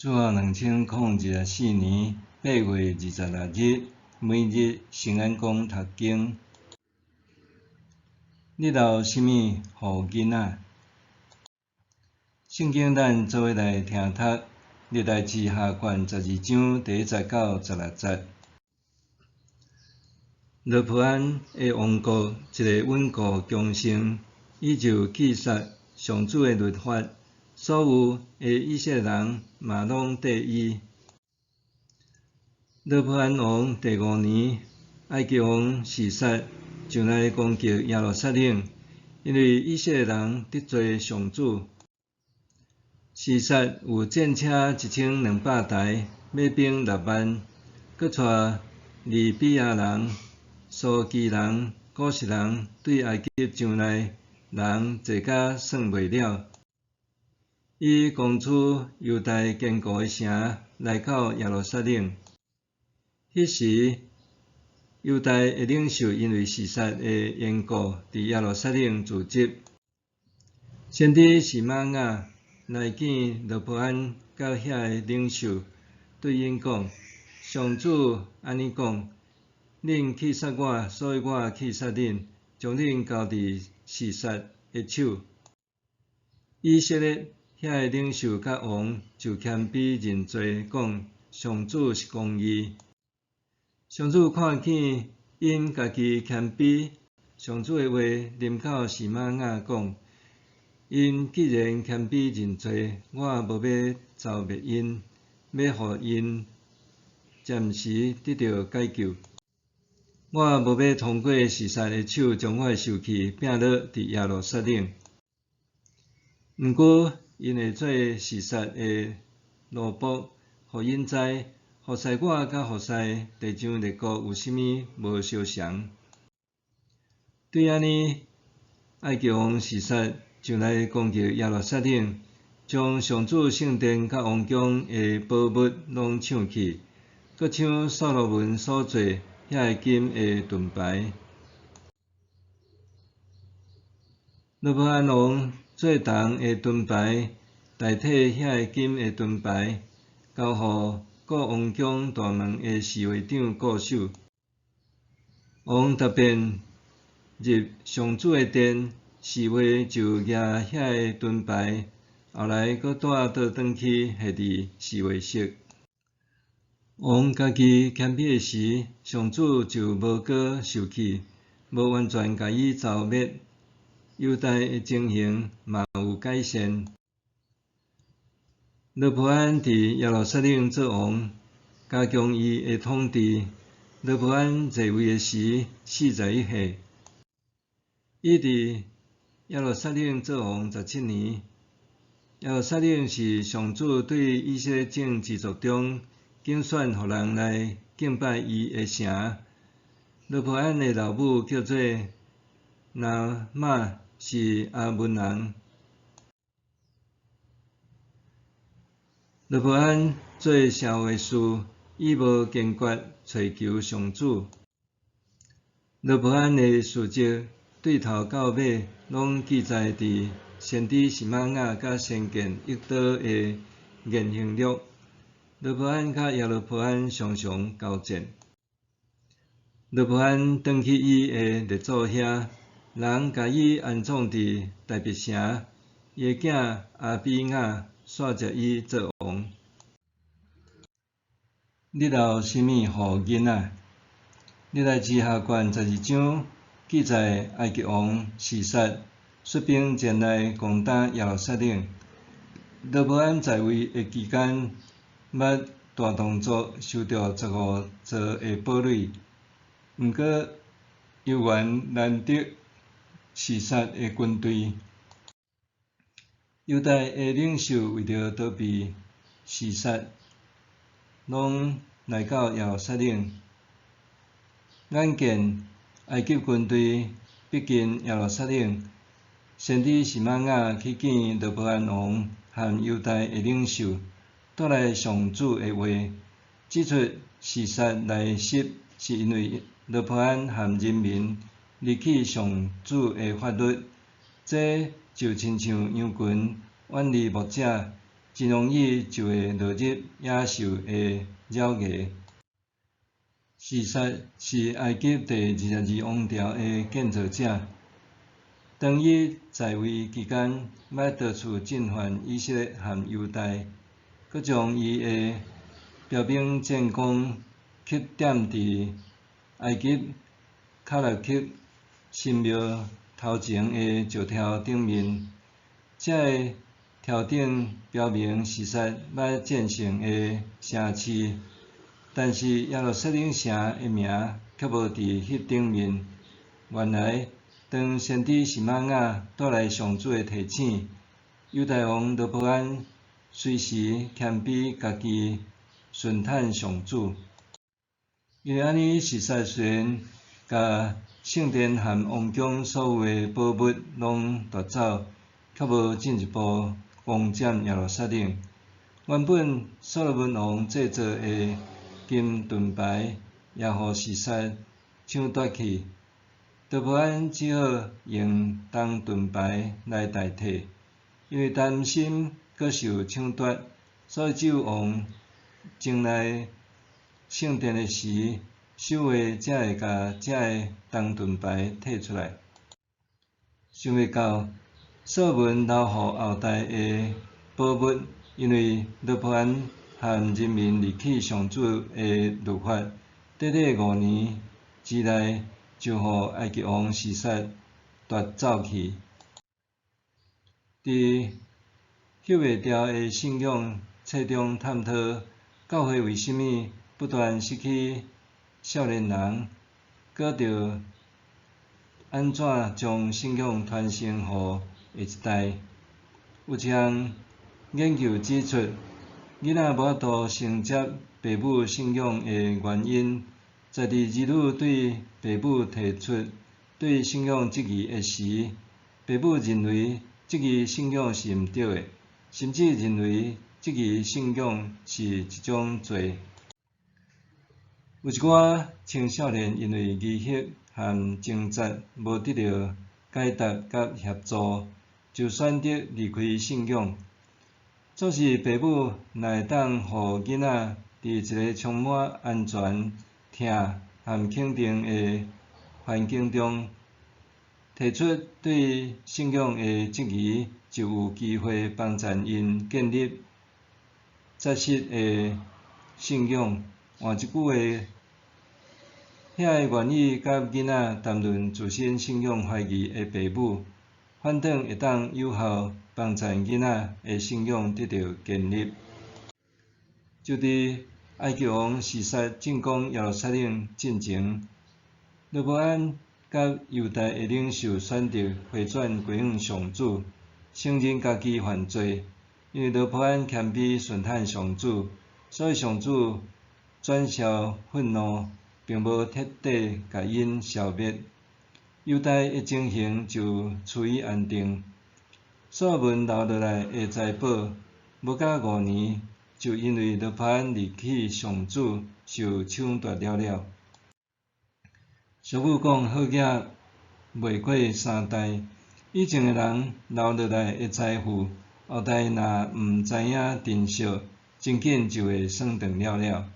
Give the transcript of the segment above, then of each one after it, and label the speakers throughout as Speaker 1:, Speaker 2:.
Speaker 1: 主後2024年8月26日，每日聖安講讀經。你留啥物予囡仔？聖經咱做伙來聽讀，歷代志下卷12章第1節到16節。羅波安的王國一个穩固強盛，伊就棄殺上主的律法，所有的以色列人嘛攏綴伊。羅波安王第五年，埃及王示撒上來攻擊耶路撒冷，因為以色列人得罪上主。示撒有戰車1200台，馬兵6萬，閣帶利比亞人、蘇基人、古實人對埃及上來人濟甲算袂了。伊攻取猶大堅固的城，來到耶路撒冷。彼時，猶大的領袖因為示撒的緣故，佇耶路撒冷聚集。先知示瑪雅來見羅波安佮遐个領袖，對𪜶講：上主按呢講，恁棄殺我，所以我棄殺恁，將恁交佇示撒的手。以色列遐个領袖佮王就謙卑認罪，講上主是公義。上主看見𪜶家己謙卑，上主的話臨到示瑪雅講：𪜶既然謙卑認罪，我無欲蹂滅𪜶，欲予𪜶暫時得著解救。我無欲通過示撒的手，將我的受氣摒落佇耶路撒冷。毋過，𪜶會做示撒的奴僕，予𪜶知，服侍我佮服侍地上列國有啥物無相仝。對按呢，埃及王示撒上來攻擊耶路撒冷，將上主聖殿佮王宮的寶物攏搶去，閣搶所羅門所做遐个金的盾牌。羅波安王做銅的盾牌代替遐个金的盾牌，交予顧王宮大門的侍衛長顧守。王逐遍入上主的殿，侍衛就舉遐个盾牌，後來閣帶倒轉去下佇侍衛室。王家己謙卑的時，上主就無閣受氣，無完全共伊蹂滅。猶大的情形嘛有改善。羅波安佇耶路撒冷做王，加強伊的統治。羅波安在位的時，41歲。伊佇耶路撒冷做王17年。耶路撒冷是上主對以色列眾支族中揀選予人來敬拜伊的城。羅波安的老母叫做拿瑪，是亞捫人。羅波安做邪惡的事，伊無堅決揣求上主。羅波安的事蹟對頭到尾，攏記載佇先知示瑪雅佮先見益多的言行錄。羅波安佮耶羅波安常常交戰。羅波安轉去伊的列祖遐，人共伊安葬佇大衛城，伊的囝亞比雅煞接伊做王。你留啥物予囡仔？歷代志下卷12章記載埃及王示撒率兵前來攻打耶路撒冷。羅波安在位的期間，捌大動作修築15座的堡壘，毋過猶原難敵示撒的軍隊。猶大的領袖為著逃避示撒，攏來到耶路撒冷。眼見埃及軍隊逼近耶路撒冷，先知示瑪雅去見羅波安王和猶大的領袖，帶來上主的話，指出示撒來襲是因為羅波安和人民離棄上主的法律，這就親像羊群遠離牧者，真容易就會落入野獸的爪牙。示撒是埃及第22王朝的建造者。當伊在位期間，捌多次進犯以色列和猶大，閣將伊的標兵戰功刻點佇埃及卡納克神廟頭前的石柱頂面。這个柱頂標明示撒捌戰勝的城市，但是耶路撒冷城的名卻無佇彼頂面。原來，當先知示瑪雅帶來上主的提醒，猶大王羅波安隨時謙卑家己，順趁上主。因為按呢，示撒雖然共聖殿和王宮所有的寶物攏奪走，卻無進一步攻佔耶路撒冷。原本所羅門王製造的金盾牌，也予示撒搶奪去。羅波安只好用銅盾牌來代替，因為擔心閣受搶奪，所以只有王前來聖殿的時，守衛才會共這个銅盾牌提出來。想袂到，所羅門留予後代的寶物，因為羅波安和人民離棄上主的律法，短短5年之內，就予埃及王示撒奪走去。佇翕袂牢的信仰冊中探討，教會為啥物不斷失去少年人，閣著按怎將信仰傳承予下一代。有一項研究指出，囡仔無法度承接父母信仰的原因，在佇兒女對父母提出對信仰質疑的時，父母認為質疑信仰是毋對的，甚至認為質疑信仰是一種罪。有一寡青少年因為疑惑和掙扎無得到解答佮協助，就選擇離開信仰。總是父母若會當予囡仔佇一个充滿安全、疼和肯定的環境中，提出對信仰的質疑，就有機會幫助𪜶建立紮實的信仰。換一句話，遐个願意佮囡仔談論自身信仰懷疑的父母，反轉會當有效幫助囡仔的信仰得著建立。就佇埃及王示撒進攻耶路撒冷進前，羅波安佮猶大的領袖選擇回轉歸向上主，承認家己犯罪。因為羅波安謙卑順趁上主，所以上主轉消憤怒，並無徹底共𪜶消滅。猶大的情形就趨於安定。所羅門留落來的財寶，無夠5年，就因為羅波安離棄上主，受搶奪了了。俗語講好額袂過三代，以前的人留落來的財富，後代若毋知影珍惜，真緊就會損斷了了。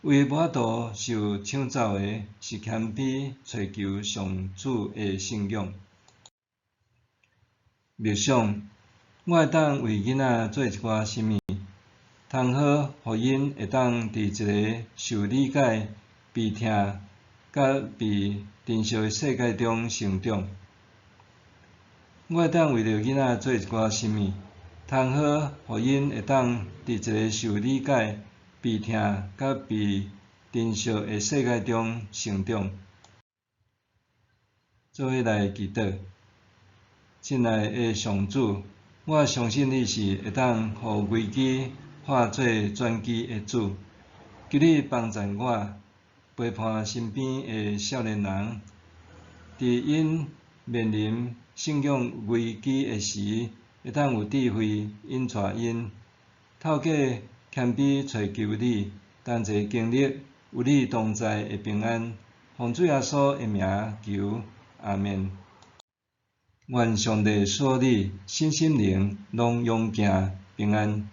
Speaker 1: 唯一無法度受搶走的，是謙卑揣求上主的信仰。默想，我會當為囡仔做一寡啥物，通好予𪜶會當佇一个受理解、被疼、佮被珍惜的世界中成長。我會當為著囡仔做一寡啥物，通好予𪜶會當佇一个受理解、被疼、佮被珍惜的世界中成長。做伙來祈禱，親愛的上主，我相信你是會當予危機化做轉機的主，求你幫助我陪伴身邊的少年人，佇𪜶面臨信仰危機的時，會當有智慧引帶𪜶，透過謙卑揣求你，同齊經歷有你同在的平安。奉主耶穌的名求，阿們。願上帝賜予你身心靈攏勇健平安。